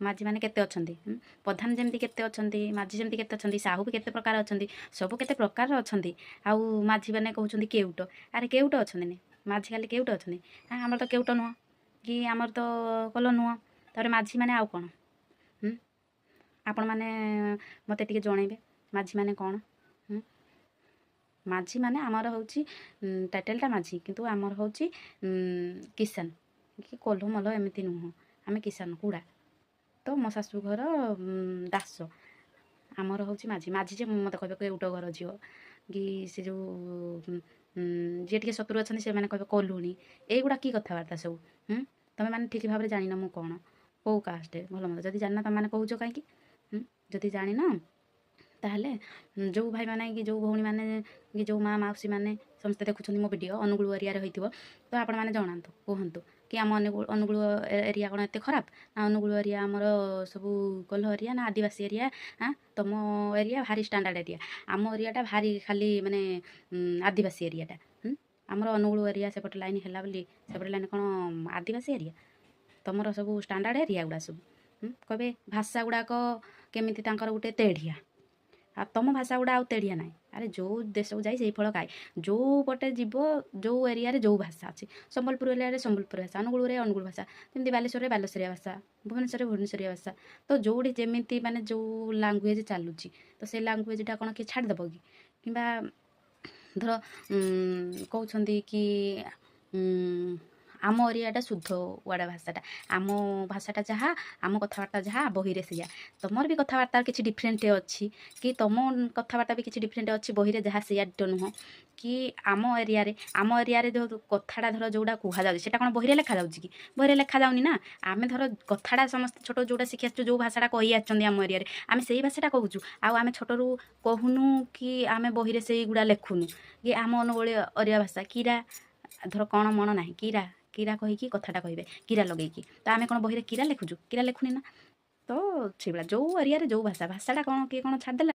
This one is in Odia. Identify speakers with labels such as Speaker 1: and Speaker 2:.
Speaker 1: ମାଝୀମାନେ କେତେ ଅଛନ୍ତି? ପ୍ରଧାନ ଯେମିତି କେତେ ଅଛନ୍ତି, ମାଝୀ ଯେମିତି କେତେ ଅଛନ୍ତି, ସାହୁ ବି କେତେ ପ୍ରକାର ଅଛନ୍ତି, ସବୁ କେତେ ପ୍ରକାରର ଅଛନ୍ତି। ଆଉ ମାଝୀମାନେ କହୁଛନ୍ତି କେଉଟ। ଆରେ କେଉଟ ଅଛନ୍ତିନି, ମାଝୀ ଖାଲି କେଉଟ ଅଛନ୍ତି? ଆମର ତ କେଉଟ ନୁହଁ କି ଆମର ତ କଲ ନୁହଁ। ତାପରେ ମାଝୀମାନେ ଆଉ କ'ଣ? ଆପଣମାନେ ମୋତେ ଟିକେ ଜଣେଇବେ ମାଝୀମାନେ କ'ଣ? ମାଝୀ ମାନେ ଆମର ହେଉଛି ଟାଇଟେଲଟା ମାଝୀ, କିନ୍ତୁ ଆମର ହେଉଛି କିଷାନ କି କୋଲ୍ହ ମଲ ଏମିତି ନୁହଁ। ଆମେ କିଷାନ କୁଡ଼ା। ତ ମୋ ଶାଶୁଘର ଦାସ, ଆମର ହେଉଛି ମାଝୀ। ମାଝୀ ଯେ ମୋତେ କହିବେ କେଉଟ ଘର ଝିଅ କି ସେ ଯେଉଁ ଯିଏ ଟିକେ ଶତ୍ରୁ ଅଛନ୍ତି ସେମାନେ କହିବେ କଲୁଣି। ଏଇଗୁଡ଼ା କି କଥାବାର୍ତ୍ତା ସବୁ? ତମେମାନେ ଠିକ୍ ଭାବରେ ଜାଣିନ ମୁଁ କ'ଣ, କେଉଁ କାଷ୍ଟ, ଭଲ ମନ୍ଦ। ଯଦି ଜାଣିନ ତମେମାନେ କହୁଛ କାହିଁକି? ଯଦି ଜାଣିନ ତାହେଲେ ଯେଉଁ ଭାଇମାନେ କି ଯେଉଁ ଭଉଣୀମାନେ କି ଯେଉଁ ମା ମାଉସୀମାନେ ସମସ୍ତେ ଦେଖୁଛନ୍ତି ମୋ ଭିଡ଼ିଓ, ଅନୁଗୁଳ ଏରିଆରେ ହୋଇଥିବ, ତ ଆପଣମାନେ ଜଣାନ୍ତୁ, କୁହନ୍ତୁ କି ଆମ ଅନୁଗୁଳ ଏରିଆ କ'ଣ ଏତେ ଖରାପ ନା ଅନୁଗୁଳ ଏରିଆ ଆମର ସବୁ କୋଲ୍ହ ଏରିଆ ନା ଆଦିବାସୀ ଏରିଆ? ତମ ଏରିଆ ଭାରି ଷ୍ଟାଣ୍ଡାର୍ଡ଼ ଏରିଆ, ଆମ ଏରିଆଟା ଭାରି ଖାଲି ମାନେ ଆଦିବାସୀ ଏରିଆଟା। ଆମର ଅନୁଗୁଳ ଏରିଆ ସେପଟେ ଲାଇନ୍ ହେଲା ବୋଲି ସେପଟେ ଲାଇନ୍ କ'ଣ ଆଦିବାସୀ ଏରିଆ? ତମର ସବୁ ଷ୍ଟାଣ୍ଡାର୍ଡ଼ ଏରିଆ ଗୁଡ଼ା ସବୁ। କହିବେ ଭାଷା ଗୁଡ଼ାକ କେମିତି ତାଙ୍କର ଗୋଟେ ତେଢ଼ିଆ, ଆଉ ତମ ଭାଷା ଗୁଡ଼ା ଆଉ ତେଢ଼ିଆ ନାହିଁ। ଆରେ ଯେଉଁ ଦେଶକୁ ଯାଇ ସେଇ ଫଳ ଖାଏ। ଯେଉଁ ପଟେ ଯିବ, ଯେଉଁ ଏରିଆରେ ଯେଉଁ ଭାଷା ଅଛି, ସମ୍ବଲପୁର ଏରିଆରେ ସମ୍ବଲପୁର ଭାଷା, ଅନୁଗୁଳରେ ଅନୁଗୁଳ ଭାଷା, ଯେମିତି ବାଲେଶ୍ୱରରେ ବାଲେଶ୍ୱରିଆ ଭାଷା, ଭୁବନେଶ୍ୱରରେ ଭୁବନେଶ୍ୱରିଆ ଭାଷା। ତ ଯେଉଁଠି ଯେମିତି ମାନେ ଯେଉଁ ଲାଙ୍ଗୁଏଜ୍ ଚାଲୁଛି, ତ ସେ ଲାଙ୍ଗୁଏଜ୍ଟା କ'ଣ କିଏ ଛାଡ଼ିଦେବ କି? କିମ୍ବା ଧର କହୁଛନ୍ତି କି ଆମ ଏରିଆଟା ଶୁଦ୍ଧ ଓଡ଼ିଆ ଭାଷାଟା, ଆମ ଭାଷାଟା ଯାହା, ଆମ କଥାବାର୍ତ୍ତା ଯାହା, ବହିରେ ସେଇଆ। ତମର ବି କଥାବାର୍ତ୍ତା କିଛି ଡିଫରେଣ୍ଟ ଅଛି କି ତମ କଥାବାର୍ତ୍ତା ବି କିଛି ଡିଫରେଣ୍ଟ ଅଛି, ବହିରେ ଯାହା ସେଇଆ ନୁହଁ କି? ଆମ ଏରିଆରେ ଯେଉଁ କଥାଟା ଧର ଯେଉଁଟା କୁହାଯାଉଛି, ସେଇଟା କ'ଣ ବହିରେ ଲେଖାଯାଉଛି କି? ବହିରେ ଲେଖାଯାଉନି ନା। ଆମେ ଧର କଥାଟା ସମସ୍ତେ ଛୋଟ ଯେଉଁଟା ଶିଖି ଆସିଛୁ, ଯେଉଁ ଭାଷାଟା କହି ଆସିଛନ୍ତି ଆମ ଏରିଆରେ, ଆମେ ସେଇ ଭାଷାଟା କହୁଛୁ। ଆଉ ଆମେ ଛୋଟରୁ କହୁନୁ କି ଆମେ ବହିରେ ସେଇଗୁଡ଼ା ଲେଖୁନୁ କି ଆମ ଅନୁଗୋଳ ଏରିଆ ଭାଷା କିରା, ଧର କ'ଣ ମଣ ନାହିଁ, କିରା କିରା କହିକି କଥାଟା କହିବେ କିରା ଲଗେଇକି। ତ ଆମେ କ'ଣ ବହିରେ କିରା ଲେଖୁଛୁ? କିରା ଲେଖୁନି ନା। ତ ସେଇଭଳିଆ ଯେଉଁ ଏରିଆରେ ଯେଉଁ ଭାଷା, ଭାଷାଟା କ'ଣ କିଏ କ'ଣ ଛାଡ଼ିଦେଲା?